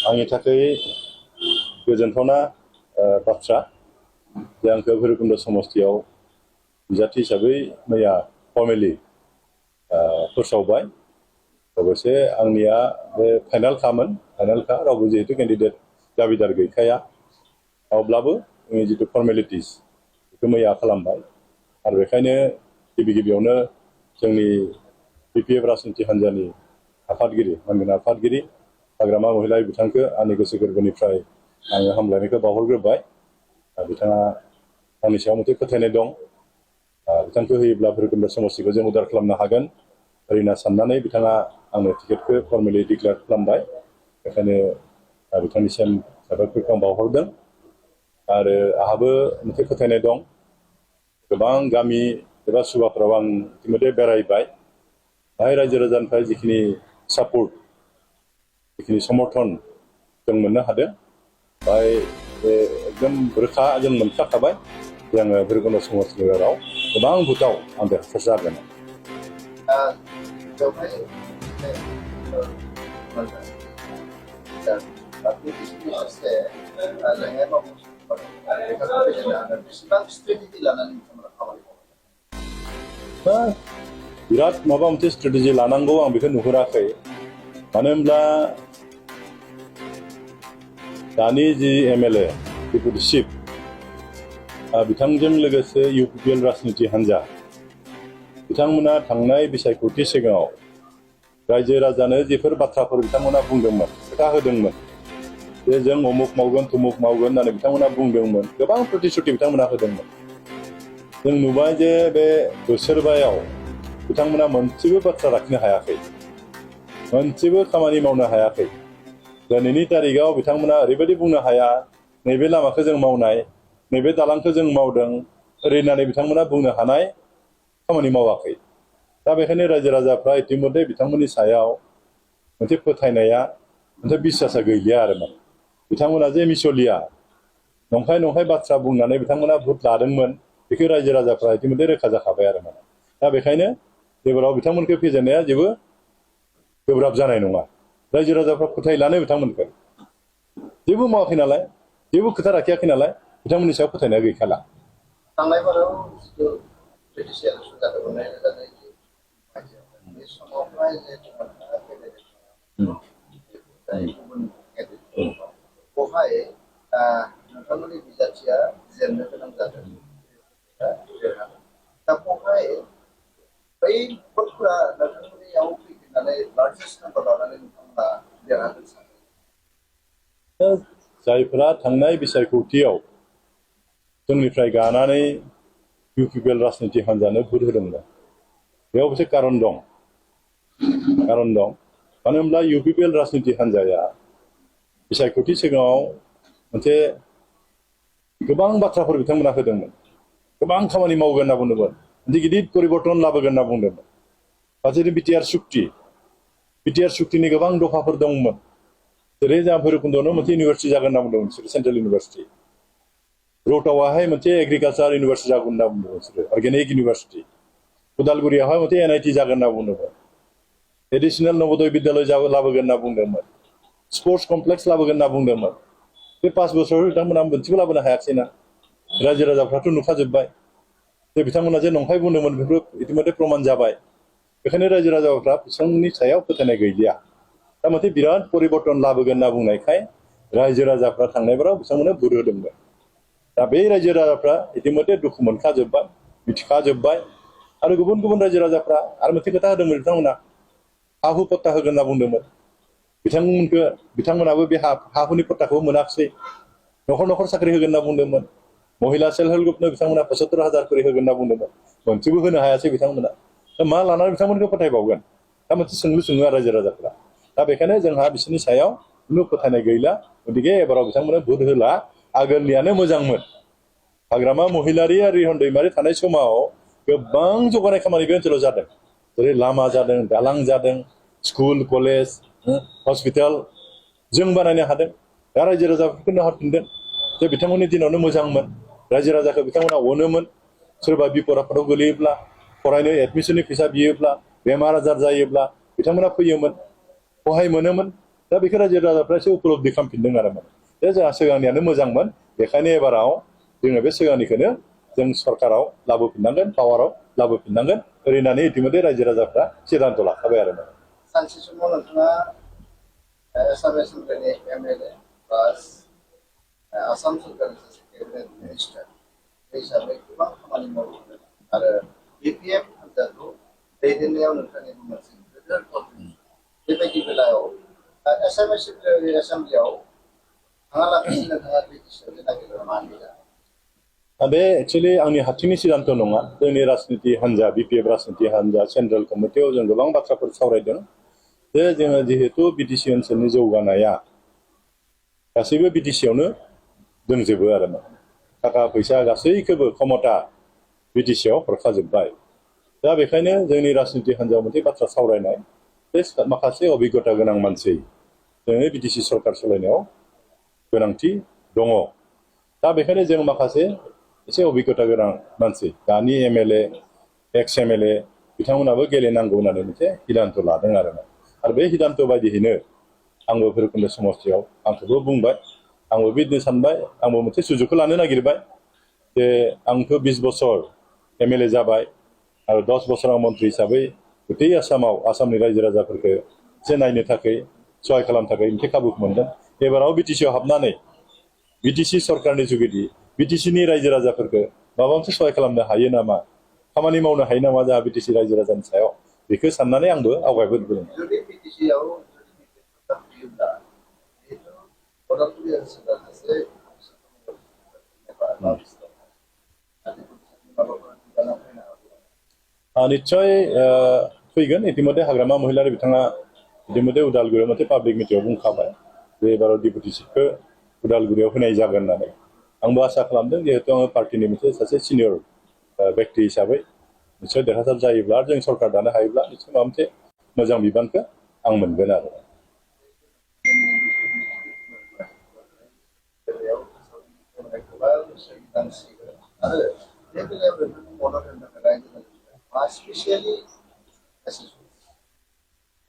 आंनि थाखाय गोजोनथावना बाथ्रा जे आंखौ भैरबकुन्द समस्तियाव बिजाथि हिसाबै मैया फर्मेलि फोसावबाय। अबयसे आंनिया बे फाइनालखा रावबो जिहेतु केन्डिडेट दाबिदार गैखाया, अब्लाबो जोंनि जिथु फर्मेलिटिस बेखौ मैया खालामबाय। आरो बेखायनो गिबियावनो जोंनि BPF राजनिति हान्जानि आफादगिरि मानगोनां आफादगिरि हाग्रामा महिलारि बिथांखौ आंनि गोसो गोरबोनिफ्राय आङो हामलायनायखौ बावहरग्रोबाय। बिथाङा आंनि सायाव मोनसे फोथायनाय दं, बिथांखौ होयोब्ला भैरबकुन्द समस्तिखौ जों उदार खालामनो हागोन ओरैनो साननानै बिथाङा आंनो टिकेटखौ फर्मेलि डिक्लेयार खालामबाय। बेखायनो बिथांनिसिम साबायखरखौ आं बावहरदों। आरो आंहाबो मोनसे फोथायनाय दं, गोबां गामि एबा सुबाफोराव आं इतिमধ্যे बेरायबाय। बाहाय रायजो राजानिफ्राय जिखिनि सापर्ट, जिखिनि समर्थन जों मोननो हादों, बाहाय एकदम रोखा जों मोनखाबाय जे आङो भैरबकुन्द समस्तियाव गोबां भोटाव आं देरहासार जागोन। बिराद माबा मोनसे स्ट्रेटेजि लानांगौ आं बेखौ नुहुराखै। मानो होनब्ला दानि जि MLA डेपुटि चिफ बिथांजों लोगोसे UPPL राजनिति हान्जा बिथांमोना थांनाय बिसायख'थि सिगाङाव रायजो राजानो जिफोर बाथ्राफोर बिथांमोना बुंदोंमोन, खोथा होदोंमोन जे जों अमुक मावगोन थुमुक मावगोन होननानै बिथांमोना बुंदोंमोन, गोबां प्रतिश्रुति बिथांमोना होदोंमोन। जों नुबाय जे बे बोसोरबायाव बिथांमोना मोनसेबो बाथ्रा लाखिनो हायाखै, मोनसेबो खामानि मावनो हायाखै। दिनैनि तारिखाव बिथांमोना ओरैबायदि बुंनो हाया नैबे लामाखौ जों मावनाय, नैबे दालांखौ जों मावदों ओरै होननानै बिथांमोना बुंनो हानाय खामानि मावाखै। दा बेखायनो रायजो राजाफ्रा इतिमধ্যे बिथांमोननि सायाव मोनसे फोथायनाया, मोनसे बिसासा गैलिया आरो माने बिथांमोना जे मिसलिया नंखाय बाथ्रा बुंनानै बिथांमोना भोट लादोंमोन, बेखौ रायजो राजाफ्रा इतिमধ্যे रोखा जाखाबाय आरो माने। दा बेखायनो एबाराव बिथांमोनखौ फेजेननाया जेबो गोब्राब जानाय नङा। रायजो राजाफ्रा फोथायलानो बिथांमोनखौ, जेबो मावाखै नालाय, जेबो खोथा लाखियाखै नालाय बिथांमोननि सायाव फोथायनाया गैखाला। थांनाय बाराव जिथु जुडिसियेल जादोंमोन बे समावहाय बेवहाय नोंथांमोननि बिजाथिया जेननो गोनां जादों। दा बेवहाय बै भटफोरा नोंथांमोननियाव फैफिननानै लार्जेस्ट नाम्बार लानानै नोंथांमोना देरहागोन सानो? जायफोरा थांनाय बिसायख'थियाव जोंनिफ्राय गानानै UPPL राजनिति हान्जानो भोट होदोंमोन, बेयाव मोनसे कारन दं। मानो होनब्ला UPPL राजनिति हान्जाया बिसायख'थि सिगाङाव मोनसे गोबां बाथ्राफोर बिथांमोना होदोंमोन, गोबां खामानि मावगोन होनना बुंदोंमोन, मोनसे गिदिर परिबर्तन लाबोगोन होनना बुंदोंमोन। फारसेथिं BTR सुक्तिनि गोबां दफाफोर दंमोन, जेरै जोंहा भैरबकुन्दआवनो मोनसे इउनिभारसिटि जागोन होनना बुंदोंमोन बिसोरो, सेन्ट्रेल इउनिभारसिटि। रौतावाहाय मोनसे एग्रिकालचार इउनिभारसिटि जागोन होनना बुंदोंमोन बिसोरो, अर्गेनिक इउनिभारसिटि। उदालगुरियावहाय मोनसे NIT जागोन होनना बुंदोंमोन, एडिसनेल नवोदय बिद्यालय लाबोगोन होनना बुंदोंमोन, स्पर्ट्स कमप्लेक्स लाबोगोन होनना बुंदोंमोन। बे 5 बोसोराव बिथांमोना मोनसेबो लाबोनो हायाखैना। रायजो राजाफ्राथ' नुखाजोब्बाय जे बिथांमोना जे नंखाय बुंदोंमोन, बेफोर इतिमধ্যे प्रमान जाबाय। बेखायनो रायजो राजाफ्रा बिथांमोननि सायाव फोथायनाय गैलिया। दा मोनसे बिराद परिबर्तन लाबोगोन होनना बुंनायखाय रायजो राजाफ्रा थांनाय बाराव बिथांमोननो भोट होदोंमोन। दा बे रायजो राजाफ्रा इतिमধ্যे दुखु मोनखाजोब्बाय, मिथिखाजोब्बाय। आरो गुबुन रायजो राजाफ्रा आरो मोनसे खोथा होदोंमोन बिथांमोना, हा-हु पट्टा होगोन होनना बुंदोंमोन। बिथांमोनाबो बे हा-हुनि पट्टाखौ मोनाखिसै। न'खर साख्रि होगोन होनना बुंदोंमोन। महिला सेल्फ हेल्प ग्रुपनो बिथांमोना 75,000 खरि होगोन होनना बुंदोंमोन, मोनसेबो होनो हायासै बिथांमोना। दा मा लानानै बिथांमोनखौ फोथायबावगोन? दा मोनसे सोङो रायजो राजाफ्रा। दा बेखायनो जोंहा बिसोरनि सायाव खुनु फोथायनाय गैला। गतिके एबाराव बिथांमोननो भोट होला, आगोलनियानो मोजांमोन। हाग्रामा महिलारि आरो रिहन दैमारि थानाय समाव गोबां जौगानाय खामानि बे ओनसोलाव जादों, जेरै लामा जादों, दालां जादों, स्कुल कलेज हस्पिटाल जों बानायनो हादों। दा रायजो राजाफोरखौनो हरफिनदों जे बिथांमोननि दिनावनो मोजांमोन, रायजो राजाखौ बिथांमोना अनोमोन। सोरबा बिपद आफदाव गोलैयोब्ला, फरायनो एडमिसननि फैसा बियोब्ला, बेमार आजार जायोब्ला बिथांमोना फैयोमोन, सहाय मोनोमोन। दा बेखौ रायजो राजाफ्रा एसे उपलब्धि खालामफिनदों आरो माने दा जोंहा सिगांनियानो मोजांमोन बेखायनो एबाराव जोङो बे सिगांनिखौनो जों सरकाराव लाबोफिननांगोन पावाराव लाबोफिननांगोन ओरै होननानै इतिमধ্যे रायजो राजाफ्रा सिद्धान्त लाखाबाय आरो माने सानसे समाव नोंथाङा आसाम एसेमब्लिनि MLA प्लास आसाम सरकारनि सासे केबिनेट मिनिस्टार हिसाबै गोबां खामानि मावदों आरो BPF हान्जाखौ दैदेननायाव नोंथांनिबो मोनसे गिदिर कन्ट्रिबिउसन बेबायदि बेलायाव आसाम एसेमब्लियाव थाङालासिनो नोंथाङा बिटिसिआव नागिरनो मानो गैया बे एक्सुवेलि आंनि हारसिंनि सिद्धान्त नङा जोंनि राजनिति हान्जा BPF राजनिति हान्जा सेन्ट्रेल कमिटियाव जों गोबां बाथ्राफोर सावरायदों जे जोङो जिहेतु बिटिसि ओनसोलनि जौगानाया गासैबो बिटिसिआवनो दंजोबो आरो थाखा फैसा गासैखौबो क्षमता बिटिसिआव हरखाजोब्बाय दा बेखायनो जोंनि राजनिति हान्जायाव मोनसे बाथ्रा सावरायनाय बे माखासे अभिज्ञता गोनां मानसि जोंनि बिटिसि सरकार सालायनायाव गोनांथि दङ दा बेखायनो जों माखासे एसे अभिज्ञता गोनां मानसि दानि MLA एक्स MLA बिथांमोनाबो गेलेनांगौ होननानै मोनसे सिद्धान्त लादों आरो बे सिद्धान्त बायदियैनो आंबो भैरबकुन्द समस्तियाव आंखौबो बुंबाय आंबो बिदिनो सानबाय आंबो मोनसे सुजुगखौ लानो नागिरबाय जे आंथ' 20 बोसोर MLA जाबाय आरो 10 बोसोर आं मन्थ्रि हिसाबै गोटै आसामाव आसामनि रायजो राजाफोरखौ एसे नायनो थाखाय सहाय खालामनो थाखाय मोनसे खाबुखौ मोनदों एबाराव बिटिसिआव हाबनानै बिटिसि सरकारनि जुगिदि बिटिसिनि रायजो राजाफोरखौ माबा मोनसे सहाय खालामनो हायो नामा खामानि मावनो हायो नामा जोंहा बिटिसि रायजो राजानि सायाव बेखौ साननानै आंबो आवगायबोदों जुदि बिटिसिआव फैयोब्ला जिहेतु उदालगुरि ओनसोला सासे निश्चय फैगोन इतिमध्ये हाग्रामा महिलारि बिथाङा इतिमध्ये उदालगुरियाव मोनसे पाब्लिक मिटिंआव बुंखाबाय जे एबाराव डिपुटि सिटखौ उदालगुरियाव होनाय जागोन होननानै आंबो आसा खालामदों जिहेतु आङो पार्टिनि मोनसे सासे सिनियर व्यक्ति हिसाबै निश्चय देरहासार जायोब्ला जों सरकार दानो हायोब्ला निश्चय माबा मोनसे मोजां बिबानखौ आं मोनगोन आरो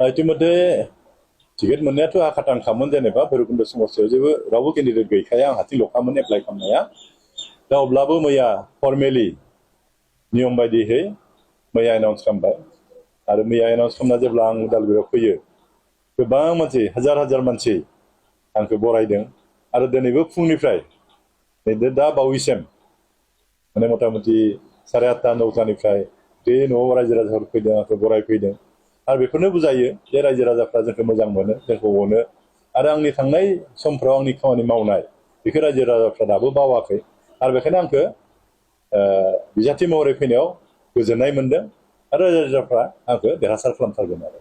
इतिमध्ये टिकेट मोननायाथ' आखाथांखामोन जेनेबा भैरबकुन्द समस्तियाव जेबो रावबो केन्डिडेट गैखाया आं हारसिंल'खामोन एप्लाइ खालामनाया दा अब्लाबो मैया फर्मेलि नियम बायदियै मैया एनाउन्स खालामबाय आरो मैया एनाउन्स खालामना जेब्ला आं उदालगुरियाव फैयो गोबां मानसि हाजार हाजार मानसि आंखौ बरायदों आरो दिनैबो फुंनिफ्राय दा बावैसिम माने मथा मथि 8:30 9टानिफ्राय बे न'आव रायजो राजाफोर फैदों आंखौ बरायफैदों आरो बेखौनो बुजायो जे रायजो राजाफ्रा जोंखौ मोजां मोनो जोंखौ अनो आरो आंनि थांनाय समफ्राव आंनि खामानि मावनाय बेखौ रायजो राजाफ्रा दाबो बावाखै आरो बेखायनो आंखौ बिजाथि महरै फैनायाव गोजोननाय मोनदों आरो रायजो राजाफ्रा आंखौ देरहासार खालामथारगोन आरो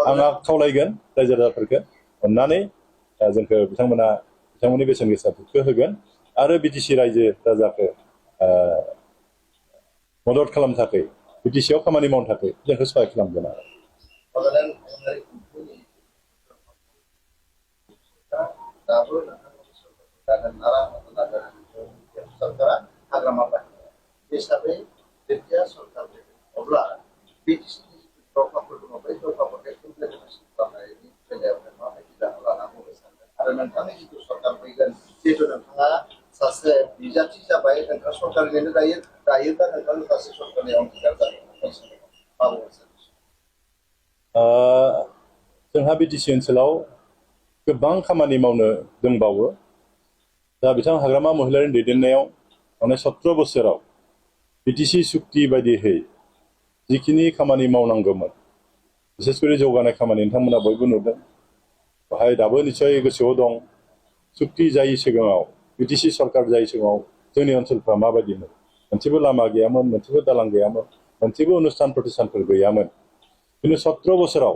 आं खावलायगोन रायजो राजाफोरखौ अननानै जोंखौ बिथांमोननि बेसेन गोसा भोटखौ होगोन आरो बिटिसि रायजो राजाखौ मदद खालामनो थाखाय बिटिसिआव खामानि मावनो थाखाय जोंखौ सहाय खालामगोन आरो हिसाबै जेथिया सरकार अब्ला बिटिसिनि दफाफोर दङ बै दफाफोरखौ इमप्लिमेन्टेसन खालामनायनि बेलायाव माबायदि राहा लानांगौ सानदों आरो नोंथांनि जिथु सरकार फैगोन जिहेतु नोंथाङा सासे बिजाथि जाबाय नोंथाङा सरकारनिनो दायोब्ला नोंथांनि सासे सरकारनि अंगीकार जागोन जोंहा बिटिसि ओनसोलाव गोबां खामानि मावनो दंबावो दा बिथां हाग्रामा महिलारिनि दैदेननायाव माने 17 बोसोराव बिटिसि सुक्ति बायदियै जिखिनि खामानि मावनांगौमोन बिसेसकरि जौगानाय खामानि नोंथांमोना बयबो नुदों बेहाय दाबो निश्चय गोसोआव दं सुक्ति जायै सिगाङाव बिटिसि सरकार जायै सिगाङाव जोंनि ओनसोलफ्रा माबायदिमोन मोनसेबो लामा गैयामोन मोनसेबो दालां गैयामोन मोनसेबो अनुष्ठान प्रतिष्ठानफोर गैयामोन खिन्थु 17 बोसोराव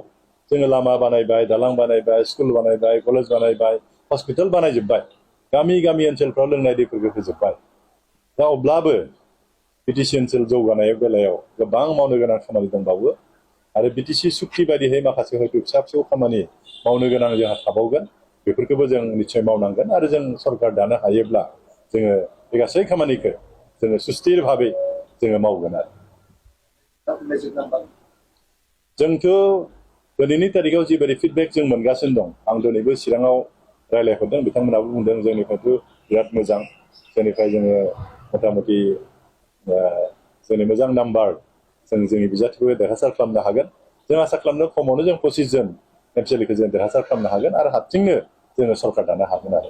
जोङो लामा बानायबाय दालां बानायबाय स्कुल बानायबाय कलेज बानायबाय हस्पिटाल बानायजोब्बाय गामि गामि ओनसोलफ्राव लोंनाय दैफोरखौ होजोब्बाय दा अब्लाबो बिटिसि ओनसोल जौगानाय बेलायाव गोबां मावनो गोनां खामानि दंबावो आरो बिटिसि सुक्ति बायदियै माखासे हयथ' फिसा फिसौ खामानि मावनो गोनां जोंहा थाबावगोन बेफोरखौबो जों निश्चय मावनांगोन आरो जों सरकार दानो हायोब्ला जोङो बे गासै खामानिखौ जोङो सुस्थिर भाबै जोङो मावगोन आरो जोंथ' दिनैनि तारिखाव जिबायदि फिडबेक जों मोनगासिनो दं आं दिनैबो चिराङाव रायज्लायहरदों बिथांमोनाबो बुंदों जोंनिफ्रायथ' बिराद मोजां जोंनिफ्राय जोङो मथा मथि जोंनि मोजां नाम्बार जोंनि बिजाथिखौ देरहासार खालामनो हागोन जों आसा खालामदों खमावनो जों 25 जन एमसिएलएखौ जों देरहासार खालामनो हागोन आरो हारसिंनो जोङो सरकार दानो हागोन आरो